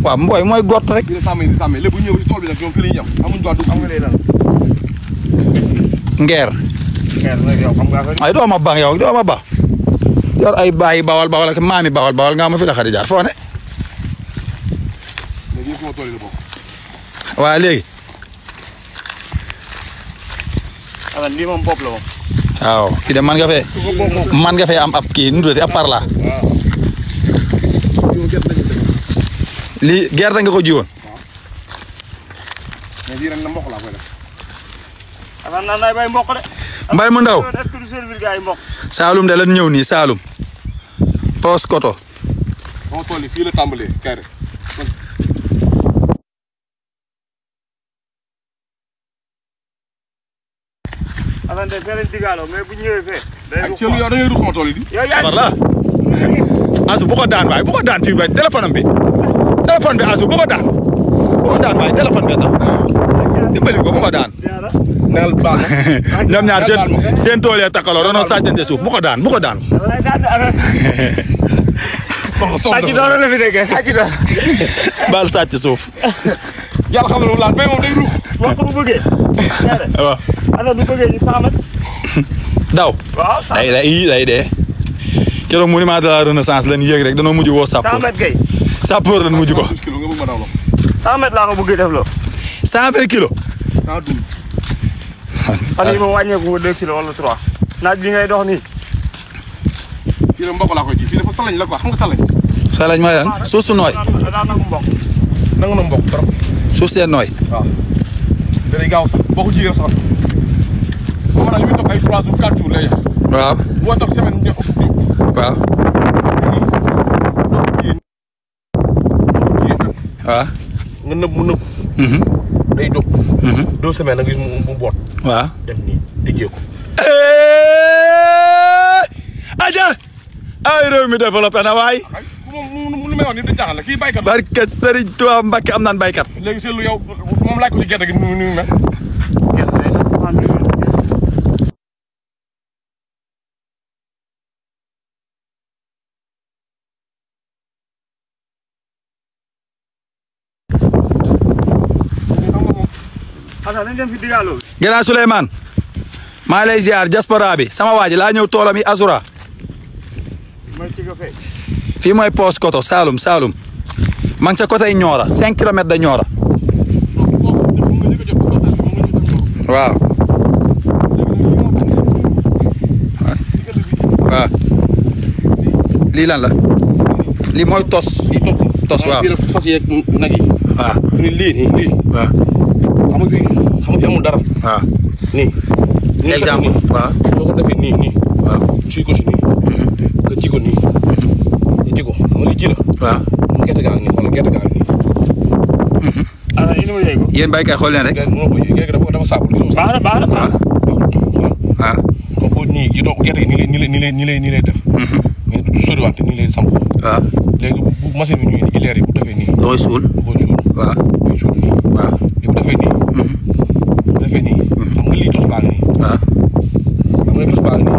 waaw mbooy mooy gott rek. ngeer. ay doo ma baax yow doo ma baax. yor ay baayi bawal bawal ak maami bawal bawal nga ma fi la xadi jaar foo ne. waaw léegi. lii moom bopp la moom. waaw fii de man nga fee am ab kii nu tuddati ab parla. lii gerte nga ko jiwoon. mbay mu ndaw. Saalum de lan ñëw nii Saalum. Poos Koto. asu bu ko daan waay bu ko daan fii ba téléphone bi asu bu ko daan waay téléphone bi tax dimbali ko bu ko daan. ñoom ñaar seen tool yi takkaloo doonoo sàccante suuf bu ko daan. baal sàcc suuf. yàlla xam na lu laal mais moom day ruux. wax ko bu bëggee. waaw. ana bu bëggee ñu 100 mètres. daw. waaw day dee. keroog monument de la renaissance lañ yéeg rek danoo mujj woo sapeur. 100 mètres kay. sapeur lañ mujj ko. 100 mètres laa ko bëggee def loo. 120 kilos. 112. fan yii moom wàññeeku nga 2 kilos wala 3. naaj bi ngay dox nii. fii la mboq laa koy ji fii dafa salañ la quoi xam nga salañ. salañ mooy lan suuf su nooy. daa nangu mboq. nangu na mboq trop. suuf see nooy. waaw. day gaaw sax boo ko jiyee sax boo mën a li muy toog ay 3 jours 4 jours lay yem. waaw. boo toog semaine ñu ëpp jiw. waaw. waaw. nga nëb mu nëb. day dóob. 2 semaines nga gis mu boot. waaw. def nii liggéey ko. aja ay réew mi développé na waay. moom lu may wax ni da jaaxal la kii baykat la. barke Serigne Touba Mbacke am naan baykat. léegi seetlu yow moom laaj ko ci gerte gi nu mu mel. Gannaaw Souleymane maa lay ziar diaspora bi sama waa ji laa ñëw toolam yi Azura fii mooy Poos Koto Saalum man sa côté Nioro 5 kilomètres de Nioro waaw lii lan la lii mooy tos waaw tos yeeg nag yi waaw lii waaw xam nga fi amul dara. waaw nii. exemple waaw. soo ko defee nii. waaw suy ko si nii. nga ji ko nii. nga ji ko xam nga li ji la. waaw. gerte gaa ngi nii xoolal gerte gaa ngi nii. ah yéen a ma yegg. yéen baykat xool leen rek. gerte dafa saabu. baax na. waaw. donc nii ji donc gerte gi nii lay def. mais du soriwante nii lay samp. waaw. léegi bu machine bi ñëwee ci leer yi bu defee nii. da koy suul. waaw. day suul nii. waaw. bu defee nii. xam nga lii tos baa ngi nii. waaw. xam nga tos baa ngi nii.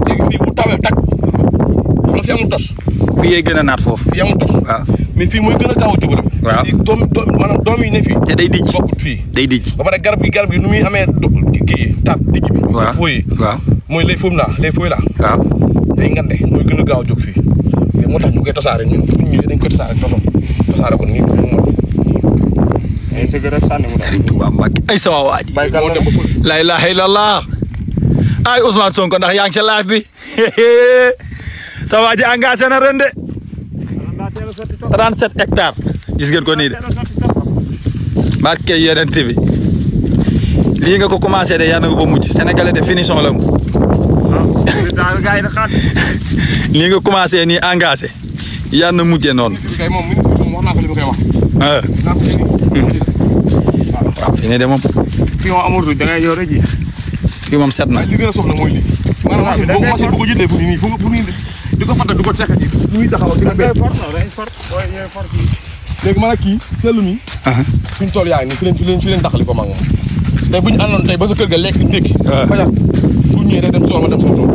léegi fii bu tawee tag. xam nga fi amul tos. fii yee gën a naat foofu. fii amul tos. waaw. mais fii mooy gën a gaaw a jóg. waaw fii maanaam doom yi ne fii. te day dijj bokkut fii. day dijj. ba pare garab gi nu muy amee kii taat dijj bi. waaw fooy yi. waaw. mooy lay foofu naa lay fooy laa. waaw. day ngande mooy gën a gaaw a jóg fii. mais moo tax ñu koy tasaare ñun dañ koy tasaare tosam tasaare ko nii mu mot. mais c'est que rek sànni mu Serigne Touba Mbacke ay sama waa ji. baykat la la ilaha illallah ay Ousmane Sonko ndax yaa ngi ci live bi sa waa ji engagé na ren de 37 hectares gis ngeen ko nii de Mbacke yeneen bi lii nga ko commencé de yaa na nga ko mujj sénégalais de finition la mu lii nga commencé nii engagé yaa na mujjee noonu. waaw fii nii de moom. fii moom amul da ngay ñëw rek ji. fii moom set na. li gën a soxla mooy lii. maanaam machine bu ko jëndee fu nii fu nii di ko fàttali di ko tekk ji. muy taxaw ak dina béy. léegi man ak kii seetlu mi. suñ tool yaa ngi nii fi leen taxali ko mag moom. tey bu ñu àndoon tey ba sa kër ga lekk ndékki. fajar bu ñëwee day dem tool ma dem sama tool.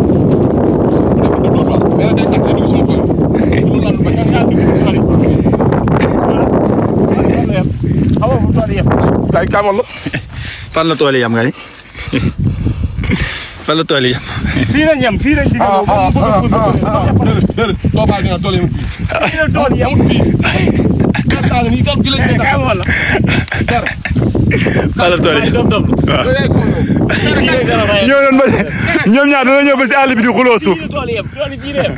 bu demee doo mais nag day tàkk day dugg sama tool. loolu laa dul bañ. kay kamal la fan la tool yi yam nga ni fan la tool yi yam fii lañ yem fii lañ digal déedéet soo baa dina tool yi fii la tool yem fii taa ni tool gi lañ kay wala fan la tool yi dom ñëw nañ ba ñoom ñaar dañoo ñëw ba si àll bi di xuloo suuf tool yem tool yi fii la yem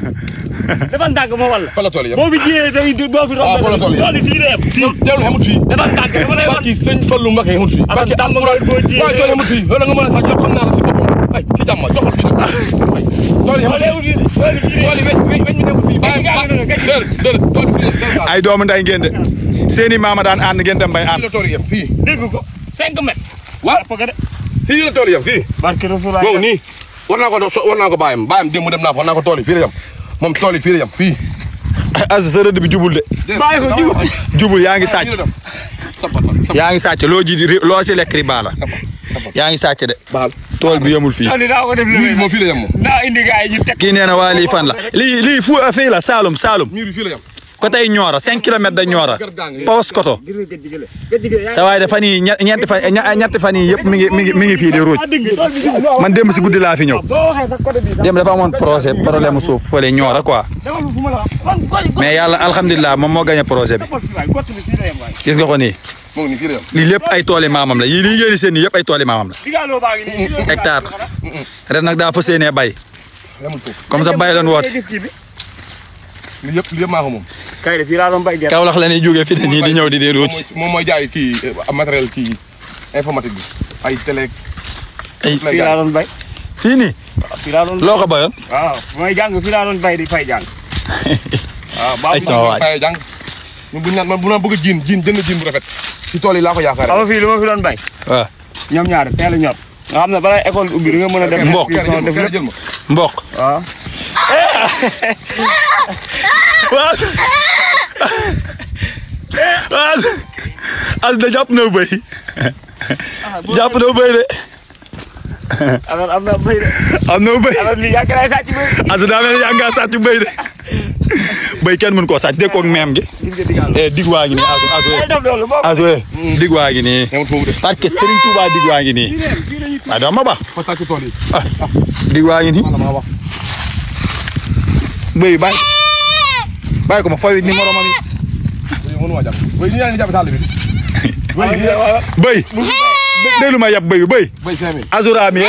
dafa ndànk ma wala fa la tool yi boo fi jiyee day doo fi romb tool yi fii la yem teewul xamut fii dafa ndànk dama lay wax barki sëñ Fallu Mbakke xamut fii barki dam nga boo jiyee waaye tool yi xamut fii loolu nga mën a sax jox xam naa la si boppam ay ki jàmm joxal fii nag tool yi xamut fii tool yi weñ mi nekkul fii bàyyi déedéet tool yi fii ay doomu nday ngeen de seeni maama daan ànd ngeen dem bay ànd la tool yi yem fii dégg ko 5 mètres waaw fii la tool yi yem fii barke Rasulullah wow nii war naa ko bàyyam démb dem naa ko war naa ko tool yi fii la yem moom tool yi fii la yem fii asu sa rëdd bi jubul de bàyyi ko jubul yaa ngi sàcc yaa ngi sàcc loo ci lekk riba la yaa ngi sàcc de tool bi yemul fii moom fii la yem moom daa indi gaay ñu teg kii nee na waa lii fan la lii fu fii la Saalum miir bi fii la yem côté Nioro 5 kilomètres de Nioro Paos Koto sa waay de fan yii ñetti fan yii yëpp mi ngi fii di ruuj man démb si guddi laa fi ñëw démb dafa amoon problème suuf fële Nioro quoi mais yàlla alhamdulilah moom moo gagné projet bi gis nga ko nii lii lépp ay tooli maamam la lii ngeen di seen nii yëpp ay tooli maamam la hectare ren nag daa fas yéenee bay comme ça bay lan woote li yëpp maa ko moom kay de fii laa doon bay gerte Kaolack la ñuy jógee fi nii di ñëw di ruuj moom mooy jaay kii matériel kii informatique bi ay télé fii laa doon bay fii nii fii laa doon loo ko bayoon waaw mooy jàng fii laa doon bay di fay jàng ay sama waaj fay jàng bu na bëgg jiin jënd jiin bu rafet ci tool yi laa ko yaakaar xam nga fii lu ma fi doon bay waaw ñoom ñaar teel a ñor nga xam ne balay école ubbi di nga mën a def mboq mboq waaw as da jàpp na bëy jàpp na bëy de am na bëy de am na bëy alors lii yàgg naa sàcc bëy as daa mel ni yàgg ngaa sàcc bëy de bëy kenn mën koo sàcc dégg koog meem gi dig waa ngi nii asu dig waa ngi nii parce que Serigne Touba dig waa ngi nii waaye doo ma baax dig waa ngi nii bëy bàyyi ko ma fooy numéro ma mi bëy déglu ma yab bëyu bëy azura mi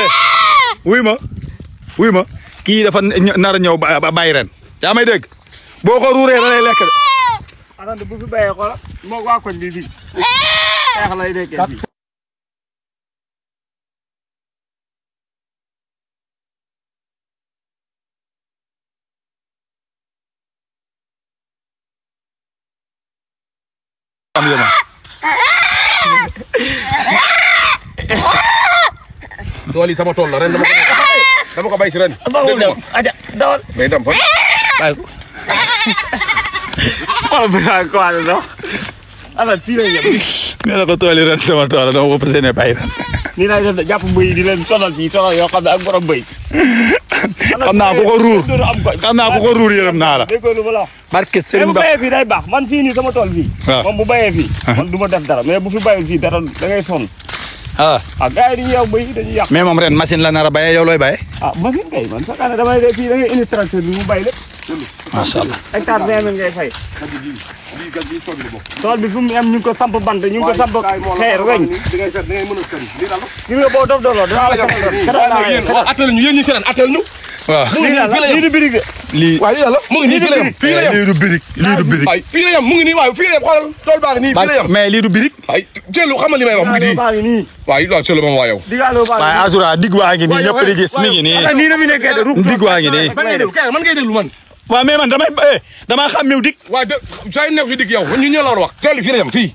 wuy ma kii dafa nar a ñëw bàyyi ren yaa may dégg boo ko ruuree da lay lekk de arande bu fi bayee xoolal moo waa koñ bi fii xeex lay nekkee fii am yéen tool yi sama tool la ren dama ko bay ci ren. dawal day dem fa. bàyyi ko. xool bi naa ko waale dox. alors fii lay yem. nee na ko tool yi ren sama tool dama ko fas yéene bàyyi ren. nii lay def jàpp bëy di leen sonal fii sonal yoo xam ne ak borom bëy. xam naa ku ko ruur xam naa ku ko ruur yërëm naa la. déggoo lu ma la wax. barke Serigne bu bayee fii day baax man fii nii sama tool fii. waaw moom bu bayee fii. man du ma def dara mais bu fi bayul fii dara da ngay sonn. ah gars yi dañuy yow bëy dañuy yàq. mais moom ren machine la nar a bayee yow looy bayee. machine kay man sax na damay def fii da ngay indi tracteur bi mu bay lépp. macha allah hectare 20 000 ngay fay. tool bi fu mu am ñu ngi ko samp bant ñu ngi ko samp xeer weñ. gis nga boo dof dooloo dina atel ñu yéen ñi seen atel ñu. waaw lii du birig de. lii waaye yàlla mu ngi nii fii la yem fii la yem lii du birig lii du birig. ay fii la yem mu ngi nii waaye fii la yem xoolal tool baa ngi nii fii la yem. mais lii du birig. ay Thielou xamal li may wax mu ngi nii. waaye waaw Thielou moom waa yow. waaye Azura dig waa ngi nii ñëpp di gis mi ngi nii. dig waa ngi nii. man ngay déglu man. waaw mais man damay xàmmeew dig. waaye de sooy nekk fi dig yow ñu ñoo la war a wax tool fii la yem fii.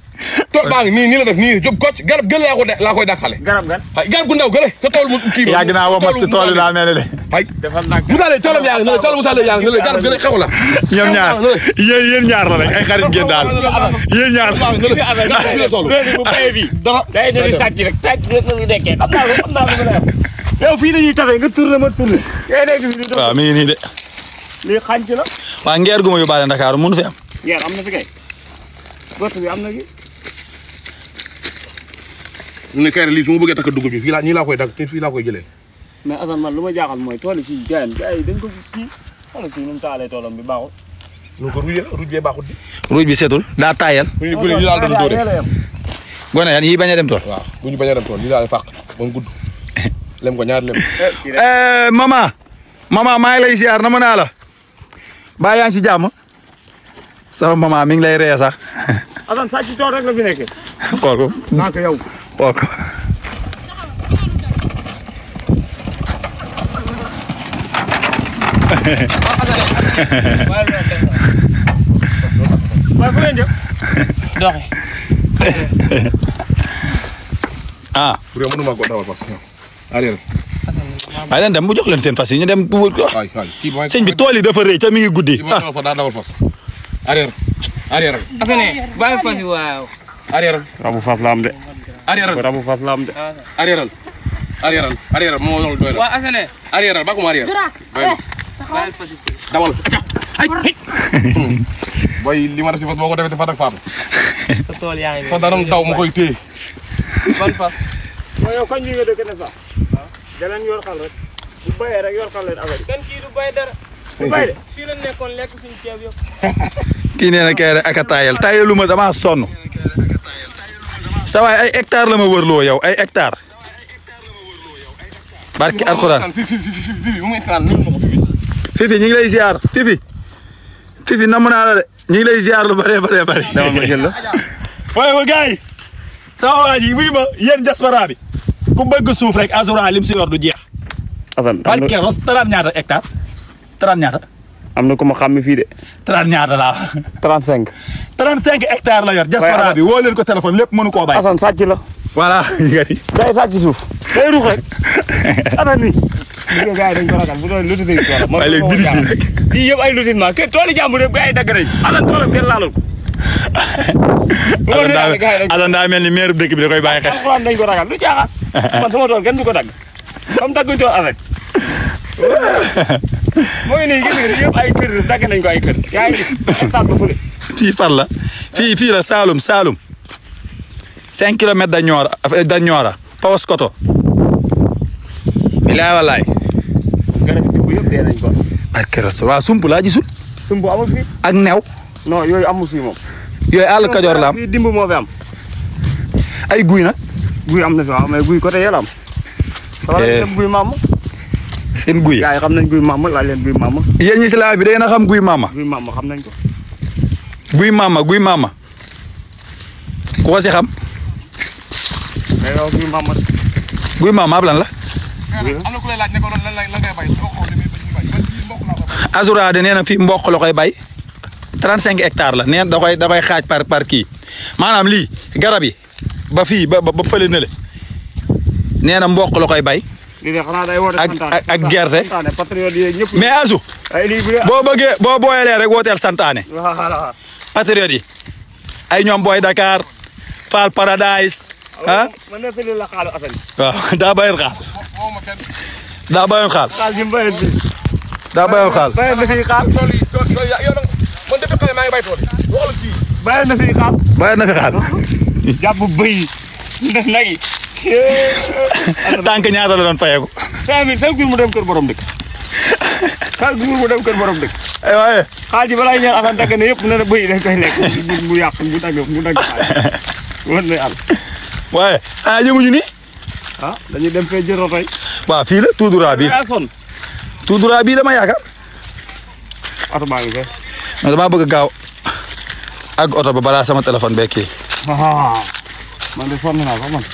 tool baa ngi nii la def nii jub kocc garab gële laa koy dàqale. garab gan. ay garab gu ndaw gële te tool mu kii ba. yàgg naa woo ma tool yi daa mel ne de. ay Moussa Leye toolam yaa ngi ne tool Moussa Leye yaa ngi ne garab gële xew la. ñoom ñaar yéen ñaar la rek ay xarit ngeen daal yéen ñaar. bu bayee fii. day def sàcc rek sàcc rek la ñuy nekkee xam naa lu ma yow fii la ñuy tafee nga tourné ma tourné. waaw mi ngi nii de. lii xànc la. waa ngeer gu ma yóbbaale Ndakaaru mënu fi am. ngeer am na fi kay. gott bi am na fi. ne kay lii su ma bëggee takk dugub bi fii laa ñii laa koy dagg te fii laa koy jëlee. mais Assane man lu ma jaaxal mooy tool yi fii gars yi dañ ko kii xoolal kii nu mu taalee toolam bi baaxul. nu ko ruuj bee baaxut di. ruuj bi seetul daa taayal. gune yi daal doon dóore. gone yan yi bañ a dem tool. waaw bu ñu bañ a dem tool lii daal fàq ba mu gudd. lem ko ñaari lem. mama maa ngi lay ziar na ma naa la. baa yaa ngi si jàmm. sama mama mi ngi lay ree sax. Assane sàcc tool rek la fi nekkee. xool ko. naa ko yow. xool ko. waaye fu ngeen jëm. doxe. ah. bu dee mënuma ko dawal fas. arrière. waaye dañ dem bu jox leen seen fas yi ñu dem bu wër ko. kii mooy sëñ bi tool yi dafa rëy te mi ngi guddi. kii mooy daa dawal fas. arrière. arrière. Assane bàyyi fas yi waaw. arrière. rabu fas la am de. arrière. rabu fas la am de. arrière. arrière moo doy la. waa Assane. arrière ba ko ma arrière. bàyyi fas yi. dawal. ay. boy li ma def si fas boo ko defee te fas ak faatu. sa tool yaa ngi nii. fas dara daw ma koy téye. ban fas. mooy yow kañ bi nga dëkk ne sax. da leen yor xal rek. bu bayee rek yor xal leen affaire yi. kan kii du bay dara. bu bay de. fii la nekkoon lekk suñu ceeb yëpp. kii nee na kay rek ak a taayal taayalu ma damaa sonn. sa waay ay hectare la ma wërloo yow ay hectare. barki alxuraan. Fifi ñu ngi lay ziar Fifi namm naa la de ñu ngi lay ziar lu bëree bëri. dama ma jël la. waaye ba gars yi sama waa ji wuy ma yéen diaspora bi ku bëgg suuf rek Azoura lim si yor du jeex. Assane barki Ros 30 ñaata hectare 30 ñaata. am na ku ma xam fii de. 30 ñaata laa. 35. 35 hectares la yor. diaspora bi woo leen ko téléphone lépp mënu koo bàyyi. Assane sàcc la. voilà. day sàcc suuf. day ruux rek. Assane nii. liggéey gars yi dañ ko ragal bu doon lutin yi tool. waaye léegi biir bi rek. fii yëpp ay lutin ma kenn tool yi jàmbur yëpp gars yi dagg nañ. Assane toolam kenn laalul ko. Assane daa mel ni maire dëkk bi da koy bàyyi xel. alxuraan dañ ko ragal lu caaxaan. man sama tool kenn du ko dagg. comme dagguñ tool avec. mooy nii gis nga yëpp ay kër dagg nañ ko ay kër. yaa ngi gis stade ba fële. fii fan la fii la Saloum 5 kilomètres da Nioro Paoskoto. bilaay walaay. garab yi yëpp dee nañ ko. barke Rasul waaw sump laa gisul. sumb amul fii. ak new. non yooyu amul fii moom. yooyu àll Kajoor la am. fii dimb moo fi am. ay guy nag. guy am na fi waaw mais guy côté yële am. xamal dem guy maam. seen guy. gars yi xam nañ guy maam laaj leen guy maam. yéen ñi si laa bi da ngeen a xam guy maama. guy maam xam nañ ko. guy maama ku ko si xam. mais yow guy maam. guy maama ab lan la. am na ku lay laaj ne ko lan ngay bay Azoura de nee na fii mboq la koy bay 35 hectares la nee da koy xaaj par kii maanaam lii garab yi ba fii ba fële na le nee na mboq la koy bay. lii de xanaa day woote ak gerte. patriote yi ñëpp. mais Azou. ay lii boo bëggee boo booyalee rek wooteel santaane. waaw. patriote yi ay ñoom booy Dakar Fall Paradise ah. man de fële la xaalu Assane. waaw daa bayoon xaal. daa bayoon xaal. xaal bi mu bayoon fii. daa bayoon xaal. bayoon na fii xaal. tool yi yow nag man depuis xale maa ngi bay tool yi waxal kii. bayoon na fii xaal. bayoon na fi xaal. jàpp bëy nag yi. tànk ñaata la doon fayeeku. 5000 chaque jour mu dem kër borom dëkk. chaque jour mu dem kër borom dëkk. waaye. xaal ji balaa ñëw Assane dagg na yëpp ne la bëy dañ koy lekk mu yàq mu dagg xaal wër na yàlla. waaye xanaa jëmuñu ni. ah dañuy dem fee jël roto yi. waaw fii la tout droit bii tout droit bii dama yaakaar. oto baa ngi fee. mais damaa bëgg gaaw ak oto ba balaa sama téléphone bee kii. man de sonn naa sax man.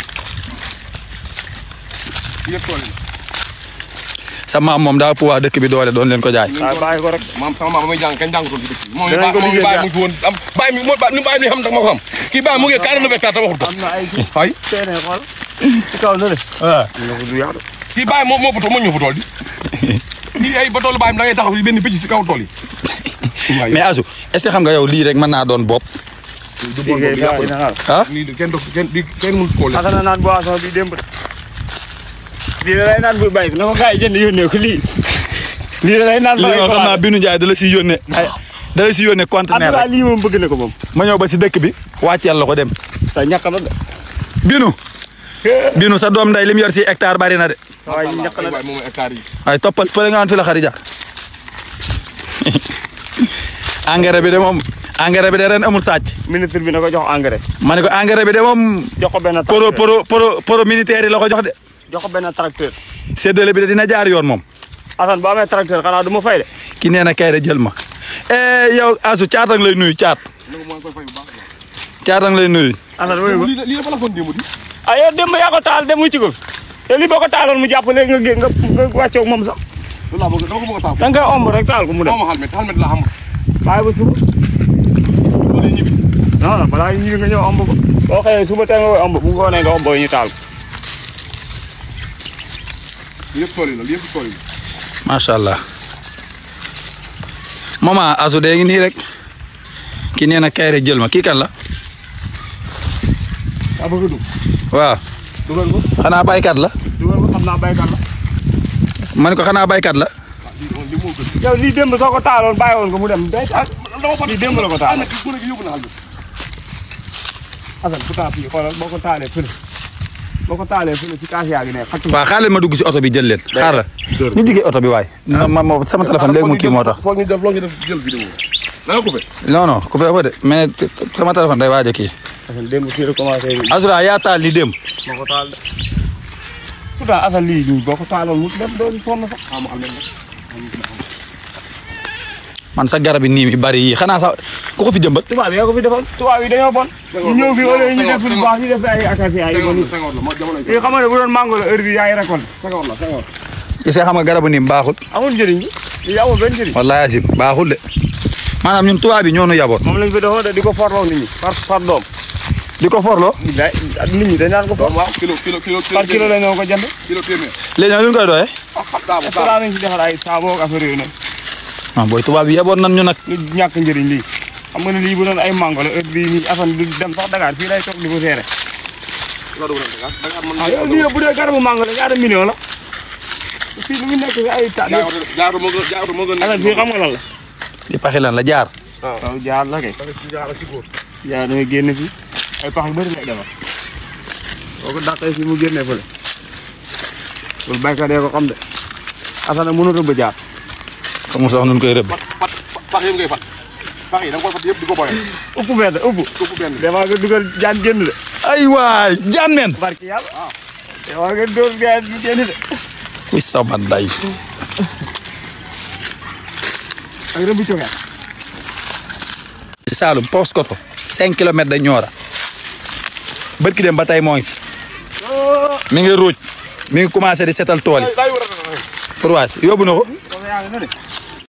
sa maam moom daa pouvoir dëkk bi doole doon leen ko jaay. waaw bàyyi ko rek. sama maam ba muy jàng kañ jàngutoon ci dëkk bi. danañ ko liggéey bàyyi mu ci woon am bàyyi mi mooy ni bàyyi mi xam ndax ma ko xam kii bàyyi mu ngi 49 hectares te waxut ko. am na ay kii. ay teenee xool. ci kaw na le. waaw. ñu ko du yaatu. kii bàyyi moo fa tool moo ñëw fa tool di. kii ay ba toolu bàyyi mi da ngay taxaw benn picc ci kaw tool yi. mais Azou est-ce que xam nga yow lii rek mën naa doon bopp. ah. lii kenn mënut koo lekk. Assane naan boisson bi démb. lii da lay naan bu bàyyi na ko gars yi jënd yónnee ko lii. lii da lay naan lii moom xam naa Binu Ndiaye da la si yónnee ay da la si yónnee conteneur rek. lii moom bëgg na ko moom. ma ñëw ba si dëkk bi wàcceel la ko dem. te ñàkk na de. Binu binu sa doom nday lim yor si hectare bari na de. waaye ñàkk na de. moom hectare yi. ay toppal fële nga woon fi la xari jaar. engrais bi de moom engrais bi de ren amul sàcc. ministre bi na ko jox engrais. ma ne ko engrais bi de moom. jox ko benn pro militaire yi la ko jox de. jox ko benn tracteur. séddale bi de dina jaar yoon moom. Assane boo amee tracteur xanaa du ma fay de. ki nee na kay de jël ma. yow Asu caatang lay nuyu caat. caatang lay nuyu. Assane wooyu ma lii dafa la foon démb di. ah yow démb yaa ko taal dem ci ko te lii boo ko taaloon mu jàpp léegi nga wàccee ak moom sax. loolu laa bëgg dama ko bëgg a taal. da nga koy omb rek taal ko mu dem. xalmet laa xamul. bàyyi ba suba. loolu ñibbi. non non balaa ñibbi nga ñëw omb ko. boo xëyee suba tey nga koy omb bu ngoonee nga omb ñu taal ko. yëpp tool yi la yëpp tool yi la. macha allah. maman Asu de ngi nii rek. ki nee na kay rek jël ma kii kan la. daa bëgg a dugg. waaw. dugal ko. xanaa baykat la. dugal ko xam naa baykat la. ma ne ko xanaa baykat la. yow lii démb soo ko taaloon bàyyi woon ko mu dem day taal. lii démb la ko taal. Assane pourtant fii xoolal boo ko taalee fële. boo ko taalee fële ci kaas yaa ngi ne xatu. waaw xaaral ma dugg si oto bi jël leen. xaaral ñu diggee oto bi waay. sama téléphone léegi mu kii moo tax. foog ñu def jël vidéo. da nga coupé. non non coupé ko de mais sama téléphone day waaj a kii. Assane démb fii la commencé. Asura yaa taal li dem. moo ko taal de. pourtant Assane lii nii boo ko taaloon mu dem doo ci sonn sax. man sa garab yi nii mi bari yii xanaa sax ku ko fi jëmbat. tubaab yi yaa ko fi defoon tubaab yi dañoo bon. ñu ñëw fi wala ñu def lu baax ñu def ay acacia yi bon. fii xam nga ne bu doon mango la heure bi yaay récolte. est-ce que xam nga garabu nii baaxul. amul njëriñ bi lii amul benn njëriñ. wallaahi asim baaxul de maanaam ñun tubaab yi ñoo nu yaboon. moom lañ fi defoon de di ko forloo nit ñi par doom. di ko forloo. nit ñi dañ naan ko for. waaw kilo par kilo la ñoo ko jënd. kilo téeméer. léegi nag lu ñu koy doyee. est-ce que daa nañ si defar ay saaboo ak affaire yooyu noonu. ah booy tubaab yi yaboon nan ñu nag. ñu ñàkk njëriñ lii xam nga ne lii bu doon ay mango la heure bii nii Assane du dem sax Dakar fii lay toog di ko seere. ah yow lii bu dee garabu mango la ñaata million la fii lu mu nekk si ay taat yëpp. jaaratu moo gën Assane fii xam nga lan la. di paxi lan la jaar. waaw jaar la kay. jaar da ngay génne fii ay pax yu bëri lay defar boo ko dàqee fii mu génnee fële loolu baykat yee ko xam de Assane mënut a ba jaar. comme sax nun koy rëbb. pax yëpp ngay fat pax yi da nga koy fat yëpp di ko boyal. upp benn upp benn damaa nga dugal jaan génn de. ay waay jaan men. barki yàlla waaw. damaa nga dóor jaan génn de. kuy sama day. ak rëbb coŋet. Saalum Paoskoto 5 kilomètres de Nioro bërki dem ba tey moo ngi fi mi ngi ruuj mi ngi commencé di setal tool yi pour waay yóbbu na ko.